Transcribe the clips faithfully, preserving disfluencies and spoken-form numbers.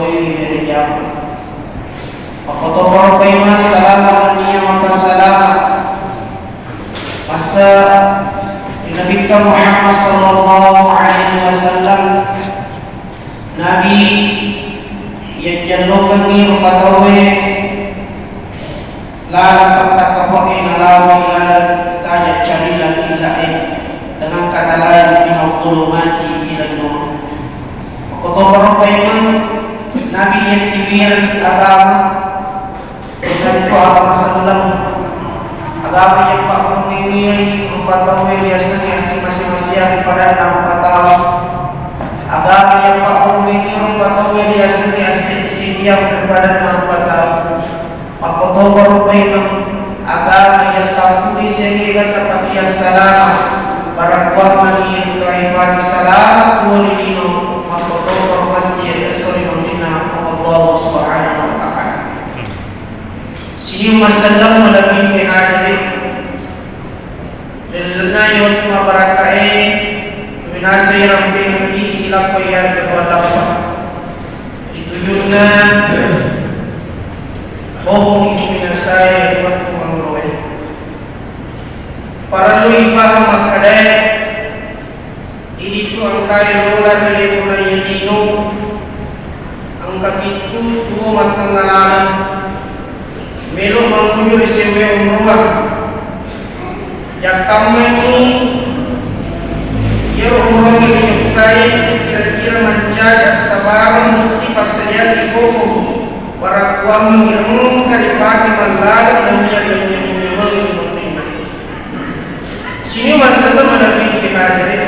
Ri jama. Makkotoparo paimeng salama nennia mappasalama. Masa ri Nabitta Muhammad sallallahu alaihi wasallam, Nabi yajjallokengngi rupa tauwe laleng pattakkapo'e nalawa laleng tajang carilla-killa'e dengan kata lain minadh dhulumati ilan nur. Makkotoparo paimeng Nabi yattiwirengngi agama, iyanaritu agama selleng. Agama yang pakkungengngi rupa tauwe riasengnge assimase-maseang ri padanna rupa tau. Agama yang pakkungengngi rupa tauwe riasengnge assiddi-siddiang ri padanna rupa tau. Makkotoparo paimeng agama yang tampui siaga napatiang salama, barakkuammengngi engkae pake salama tuo ri lino, makkotoparo matti esso ri munrinna Allah Subhanahu wa Ta'ala. Sining umma selleng malebbi hadere. Ri lalenna iye wettu mabarakae, minasai rampengekki silakko iyarega dua lappa. Ritujunna bokoki ku minasae ri wettu mangoloe. Parellu ipahang makkedae, iditu engkae lola ri lebo'na iye lino, engka kittu tuo mattengnga laleng, melo manguju ri sewwe onroang. Jakkammengngi iyaro onroangnge rijokkae sikira-kira mancaji astabareng musti passadiangngi kofong, barakkuammengngi engka ripake mallaleng nennia lenynye-lenynyamengngi ri munrinna. Sining umma selleng malebbi hadere.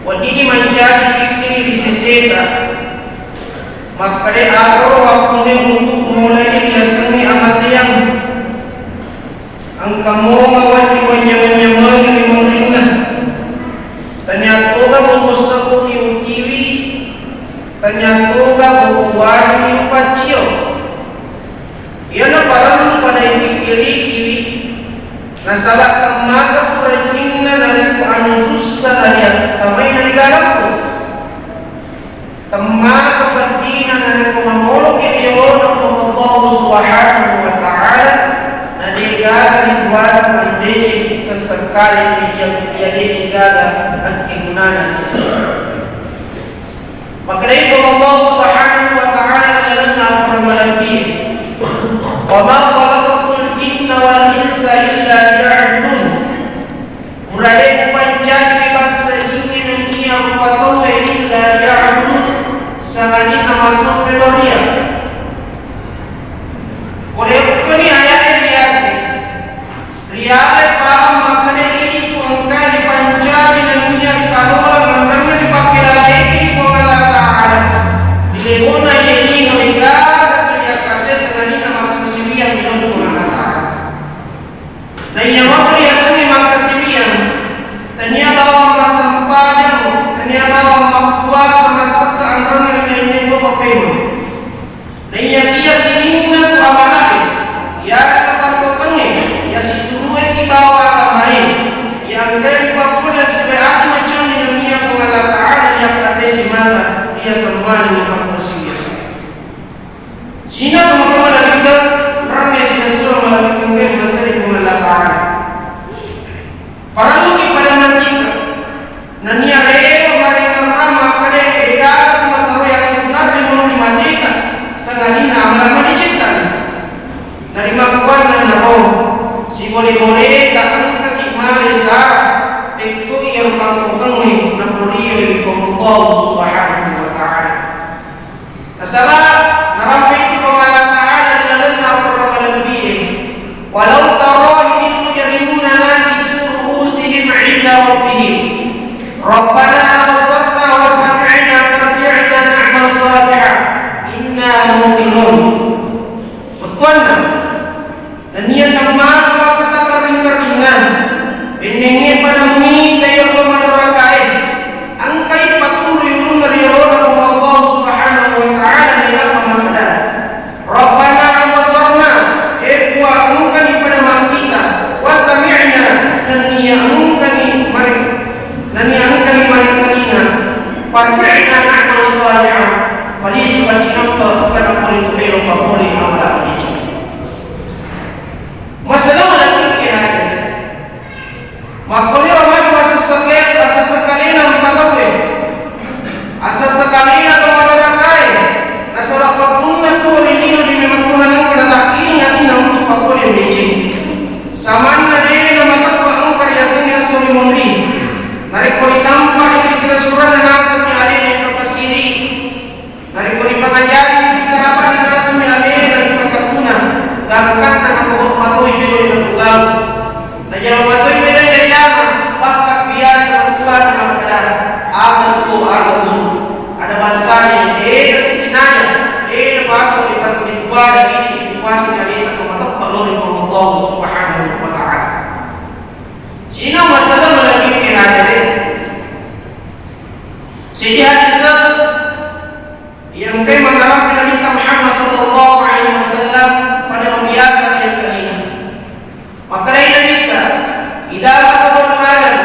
Weddinni mancaji pikkiri ri seseta. Makkeda, agaro wakkunna untuk mulai riasengnge amateang. Engka monga wedding wanynyameng-nyamengi ri munrinna. Tania toga boko sengku riutiwi, tania toga boko waju riupaccio. Iyana parellu pada ipikkirikiwi, nasaba temmaka purainna narekko anu sussa nariattamaina ri galeppu. Temmaka peddina narekko mangoloki ri yolona Puang Allah Subhanahu wa Ta'ala, na degaga ripuasa madeceng sesekali iya, iya degaga akkegunana ri sesena. Makkedai Puang Allah Subhanahu wa Ta'ala ri lalenna Al-Qur'an malebbi, "Wa ma khalaqtul jinna wal insa illa liya'budun." Pura de' upancaji bangsa jingnge nennia rupa tauwe illa liya'budun, sangadinna masompe lao ri Iyya. Pole okkoni aya'e riaseng. Rialai pahang makkeda iditu engka ripancaji nennia ripalolang enrengnge ripakkelalaiki ri Puang Allah Ta'ala. Ri lebo'na iye lino degaga riakkatte sangadinna makkasiwiang ri Puang Allah Ta'ala. Naiya matu riasengnge makkasiwiang, tania bawang massempajang, tania bawang mappuasa, massekka enrenna ri lainna to mappaimeng. Naiyakiya sininna tu amala'e, iyarega pantokengnge, iya situru'e sibawa agamae, iya engkae ripapole sibawa ati macenni nennia Puang Allah Ta'ala riakkatte simata, riaseng manenni pakkasiwiang. Sininna tomatoa malebbitta, enrengnge sinessureng malebbitta engkae maseri Puang Allah Ta'ala. Parelluki pada matika. Nennia rewe marengngerang makkeda degaga masero yakkegunarni melo ri mateta, sangadinna amala madecetta. Narimakkuannanaro, sibole-boleta engkaki male sara, pekkoi iyaro pangkokengnge naporioi Puang Allah Subhanahu wa Ta'ala. Nasaba narampeiki Puang Allah Ta'ala ri lalenna Al-Qur'an malebbi'e, "Walau tara idhil mujrimuna nakisu ru'usihim 'inda rabbihim, Rabbana absarna wa sami'na farji'na na'mal shalihan inna muqinun." Bettuanna, nennia temmaka makkatakerring-kerrinna, bennengnge pada muita iyaro madorakae, engkai patunrui ulunna Melo napogau. Najama matoi melo najama, bahkan biasa makkuana makkeda, aga tuo, aga guru. Ada bangsana, eh, kasi kinaya, eh, napako ikan ibadah ini, ipuasi alita ko mateppa lao ri Puang Allah Subhanahu wa Ta'ala. Sino masalah malebbi hadere. Sidi hadis Iya engkae mangarappi Nabitta Muhammad sallallahu alaihi wasallam pada mabiasa ri akkalina. Makkedai Nabitta, "Idza mata ibnu Adam,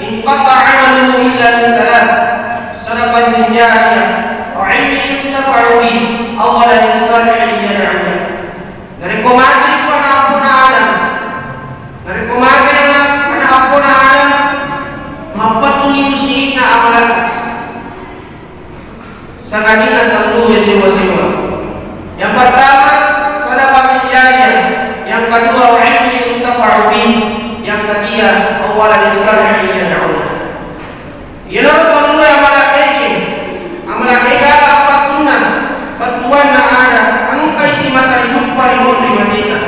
inqata'a amaluhu illa min thalath, sadaqatin jariyah, wa ilmin yuntafa'u bih, aw waladin salihin yad'u lah." Narekko mate ana' eppona Adam, narekko mate ana' eppona Adam, mappettuni tu sininna amala'na. Sangadinna tellu sewa-sewa. Yang pertama, sadaqah jariyah. Yang kedua, ilmu yuntafa'u bih. Yang ketiga, aw waladin salihin yad'u lah. Iyanaro tellu amala deceng, amala degaga apattunna, bettuanna ada, engkai simata ri luppa ri monri mateta.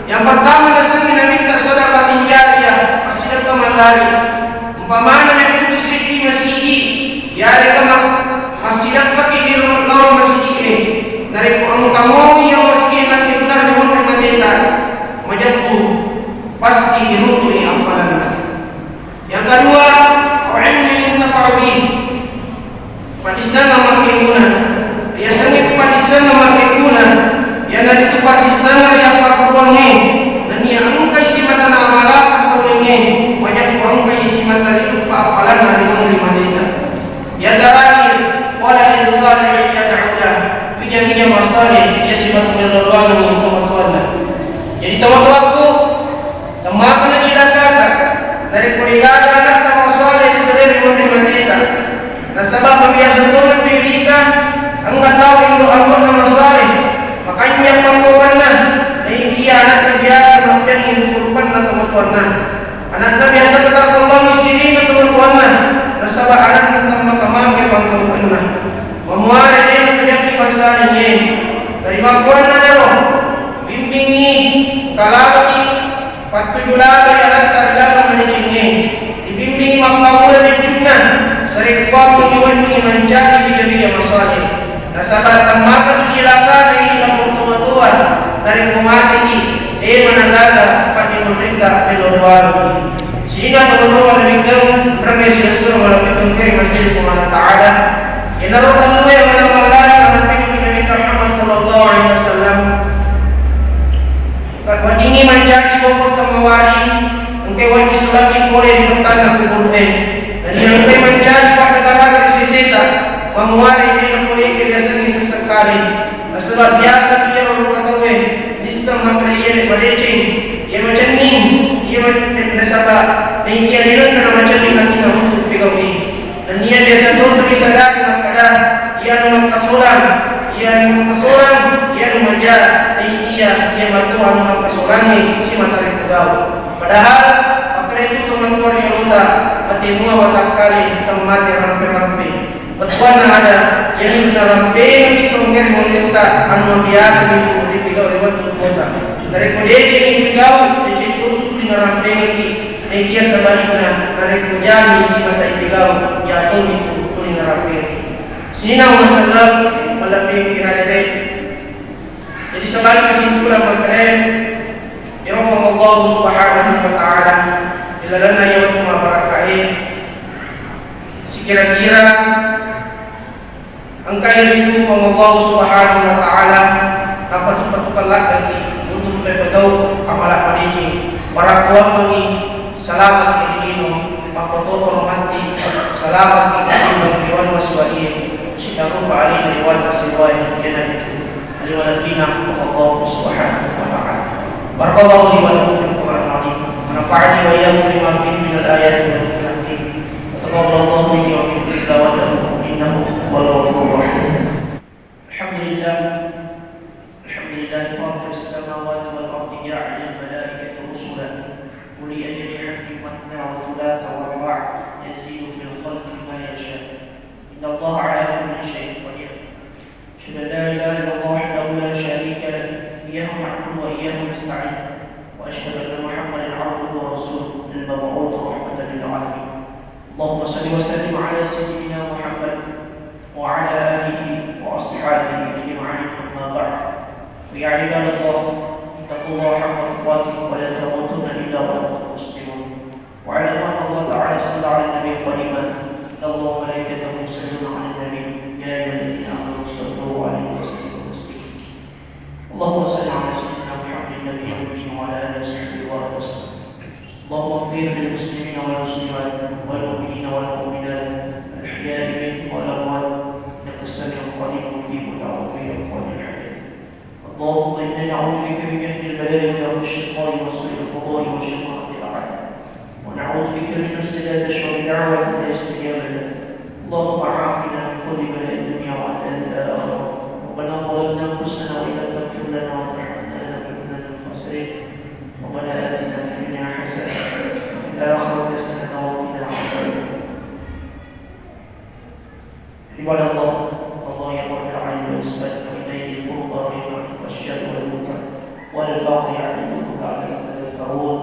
Yang pertama nasengngi Nabitta sadaqah jariyah, passidekka mallari. Umpamana mepputu seddi masigi, yarega ma-, massidakkaki ri lao ri masigie, narekko engka moi iya masigi nakkennang ri monri mateta, majeppu pasti iruntu'i appalanna. Yang kedua, au ilmin yuntafa'u bih. Paddissengeng makkeguna. Riasengnge tu paddissengeng makkeguna, iyanaritu paddissengeng ri appakkuruangnge, nennia engkai simata namalakang taulengnge, majeppu engkai simata ri luppa appalanna ri monri mateta. Yang terakhir, waladin salihin yad'u lah. Wija-wija masaleh iya simata mello doangengngi tomatoanna. Jadi tomatoakku, Temmakana cilakata, narekko degaga anatta masaleh ri salai ri monri mateta. Nasaba mabiasa tongeng tu irita, engka tau indo ambo'na masaleh, makanjang panggaukanna, naikia anakna biasa mabbiangngi buku rupanna tomatoanna. Anakna biasa tetap melloangngi sininna tomatoanna, nasaba anakna temmaka-makai panggaukanna. Mamuare de natojaki bangsa anie, tarimakkuannanaro, bimbingngi, kalabaki, Pattuju labai anatta ri laleng madecengnge, ribimbingi mappammula deccunna, sarekkuammengngi weddingngi mancaji wija-wija masaleh. Nasaba temmaka tu cilakana idi lambung tomatoa, narekko mateki, de managaga paddimonritta mello doangki. Sininna tomatoa malebbikeng, remme silessureng malebbikeng keri masiri Puang Allah Ta'ala. Iyanaro tellue maneng mallari marampingeng Nabitta Muhammad sallallahu alaihi wasallam. Weddingngi mancaji bokko temmawari, engkai wajib solangi pole ri pettanna kuburu'e. Nennia engkai mancaji paddagaraga ri seseta, mamuare de napolei riasengnge sesekkale. Nasaba biasa tu iyaro rupa tauwe, nisseng makkeda iyare madeceng, iya macenning, iya ma-, nasaba naikia de nengka namacenning atinna untuk pegau'i. Nennia biasa to tuli sadari makkeda, iyanu makkasolang, iyanu makkasolang, iyanu maja, naikia iya mato anu makkasolangnge simata ri pogau. Padahal, makkedai tu tomatoa ri olota, matenua watakkale temmate rampe-rampe. Bettuanna ada, iyanu narampengekki tongeng ri monritta, anu mabiasa nitu ripigau ri wettu tuota. Narekko decengi ripigau, deceng to tuli narampengekki. Naikia sebalikna, narekko jami simata ipigau, jatoni tu tuli narampengekki. Sininna umma selleng, malebbi hadere. Jadi, sebagai kesimpulan makkeda, ero Puang Allah Subhanahu wa Ta'ala, ilalenna iya wettu mabbarakkae, sikira-kira engka iritu Puang Allah Subhanahu wa Ta'ala, napatu-patu palladdaki untuk mepegau amala madeceng, barakkuammengngi, salamaki ri lino, makkotoro ro matti, salamaki ri lino ri wanua siwalie, sitarupa alena ri wata siwae, iyanaritu Alena malebbina, Allah Subhanahu wa Ta'ala. Barakallahu li wa lakum fil Qur'anil azim. Wa nafa'ani wa iyyakum bima fihi minal ayati wa dzikril hakim. Wa taqabbalallahu minni wa minkum tilawatahu, innahu huwal ghafurur rahim. Alhamdulillah. Alhamdulillah, fatiris samawati wal ardi, ja'ilal malaikata rusulan uli ajnihatin mathna wa thulatha wa ruba', yazidu fil khalqi ma yasha'. Innallaha ala kulli syai'in qadir. أشهد أن لا إله إلا الله وحده لا شريك له، إياه نعبد وإياه نستعين، وسلم على سيدنا محمد وعلى آله وأصحابه أجمعين، أما بعد. فيا عباد الله، اتقوا الله حق تقاته ولا تموتن إلا وأنتم مسلمون. واعلموا أن الله تعالى صلى على النبي قائلا: إن الله وملائكته يصلون على النبي، يا أيها الذين آمنوا صلوا عليه وسلموا تسليما. اللهم صل على سيدنا محمد النبي الأمي وعلى آله وصحبه وبارك وسلم. اللهم اغفر للمسلمين والمسلمات والمؤمنين والمؤمنات الأحياء منهم والأموات، إنك سميع قريب مجيب دعوة يا قاضي الحاجات. اللهم إنا نعوذ بك من جهد البلاء ودرك الشقاء وسوء القضاء وشماتة الأعداء، ونعوذ بك من نفس لا تشفع بدعوة لا يستجاب لها. اللهم عافنا من كل بلاء الدنيا وعذاب الآخرة. ربنا ظلمنا أنفسنا وإن لم تغفر لنا وترحمنا لنكونن من الخاسرين. ربنا آتنا في الدنيا حسنة وفي الآخرة حسنة وقنا عذاب النار. عباد الله، الله يأمر بالعدل والإحسان وإيتاء ذي القربى وينهى عن الفحشاء والمنكر والبغي يعظكم لعلكم تذكرون.